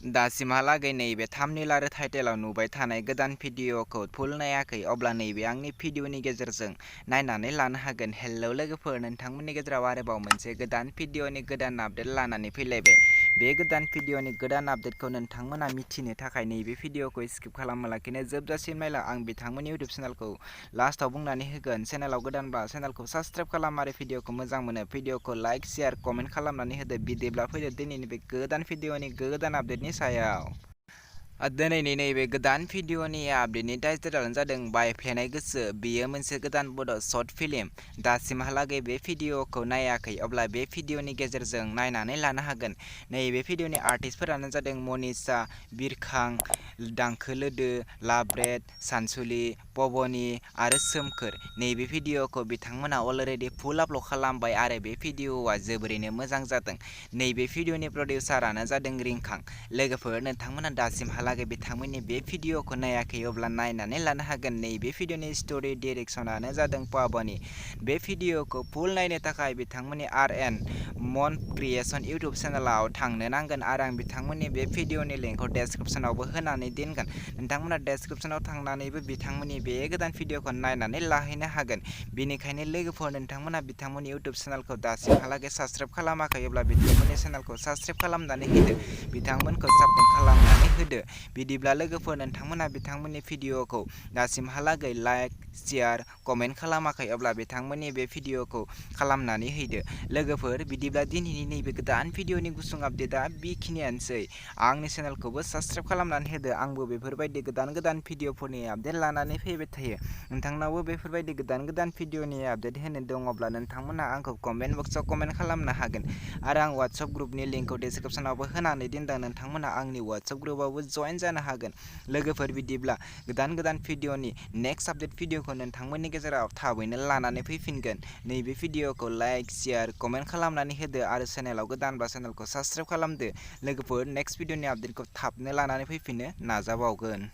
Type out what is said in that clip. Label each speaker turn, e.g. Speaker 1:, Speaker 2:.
Speaker 1: दासिमहालागै नैबे थाम्बनेल आरो टाइटेलाव नुबाय थानाय गोदान भिडिअखौ फुल नायाखै अब्ला नैबे आंनि भिडिअनि गेजेरजों नायनानै लानो हागोन। हेलौ लोगोफोर, नोंथांमोननि गेजेराव आरोबाव मोनसे गोदान भिडिअनि गोदान आपडेट लानानै फैलायबाय। बे गोदान भिडिअनि गोदान आपडेटखौ नोंथांमोना मिथिनो थाखाय नैबे भिडिअखौ स्किप खालामालाखिनो जोबजासिम नायला। आं बिथांमोननि इउटुब चेनेलखौ लास्टआव बुंनानै होगोन। चेनेलाव गोदानबा चेनेलखौ साबस्क्राइब खालाम आरो भिडिअखौ मोजां मोनो भिडिअखौ लाइक, शेयार, कमेन्ट खालामनानै होदो। बिदिब्ला फैदो दिनैनि बे गोदान भिडिअनि गोदान आपडेटनि सायाव। दिनैनि नैबे गोदान भिडिअनि आपडेटनि टाइटेलानो जादों बायफ्लेनाय गोसो। बेयो मोनसे गोदान बड' शर्ट फिल्म। दासिमहालागै बे भिडिअखौ नायाखै अब्ला बे भिडिअनि गेजेरजों नायनानै लानो हागोन। नैबे भिडिअनि आर्टिस्टफोरानो जादों मनिषा, बिरखां, दांखोलोदो, लाभरेड, सानसुलि, पबनि आरो सोमखोर। नैबे भिडिअखौ बिथांमोना अलरेडि फुल आपल'ड खालामबाय आरो बे भिडिअआ जोबोरैनो मोजां जादों। नैबे भिडिअनि प्रडिउसारानो जादों रिंखां। लोगोफोर, नोंथांमोना दासिमहालागै बिथांमोननि बे भिडिअखौ नायाखै अब्ला नायनानै लानो हागोन। नैबे भिडिअनि स्ट'रि डिरेक्सनानो जादों पबनि। बे भिडिअखौ फुल नायनो थाखाय बिथांमोननि आर.एन. मन क्रिएशन इउटुब चेनेलाव थांनो नांगोन आरो आं बिथांमोननि बे भिडिअनि लिंकखौ डेस्क्रिप्शनावबो होनानै दोनगोन। नोंथांमोना डेस्क्रिप्शनाव थांनानैबो बिथांमोननि बे गोदान भिडिअखौ नायनानै लाहैनो हागोन। बेनिखायनो लोगोफोर, नोंथांमोना बिथांमोननि इउटुब चेनेलखौ दासिमहालागै साबस्क्राइब खालामाखैब्ला बिथांमोननि चेनेलखौ साबस्क्राइब खालामनानै होदो। बिथांमोनखौ सापर्ट खालामनानै होदो। बिदिब्ला लोगोफोर, नोंथांमोना बिथांमोननि भिडिअखौ दासिमहालागै लाइक, शेयार, कमेन्ट खालामाखै अब्ला बिथांमोननि बे भिडिअखौ खालामनानै होदो। लोगोफोर, बिदिब्ला दिनैनि नैबे गोदान भिडिअनि गुसुं आपडेटआ बेखिनियानोसै। आंनि चेनेलखौबो साबस्क्राइब खालामनानै होदो। आंबो बेफोरबायदि गोदान भिडिअफोरनि आपडेट लानानै फैबाय थायो। नोंथांनावबो बेफोरबायदि गोदान भिडिअनि आपडेट होनो दङब्ला नोंथांमोना आंखौ कमेन्ट बक्सआव कमेन्ट खालामनो हागोन आरो आं वाट्सएप ग्रुपनि लिंकखौ डिस्क्रिप्शनावबो होनानै दोनदों। नोंथांमोना आंनि वाट्सएप ग्रुपआवबो जइन जानो हागोन। लोगोफोर, बिदिब्ला गोदान भिडिअनि नेक्स्ट आपडेट भिडिअखौ नोंथांमोननि गेजेराव थाबैनो लानानै फैफिनगोन। नैबे भिडिअखौ लाइक, शेयार, कमेन्ट खालामनानै होदो आरो चेनेलाव गोदानबा चेनेलखौ साबस्क्राइब खालामदो। लोगोफोर, नेक्स्ट भिडिअनि आपडेटखौ थाबनो लानानै फैफिननो नाजाबावगोन।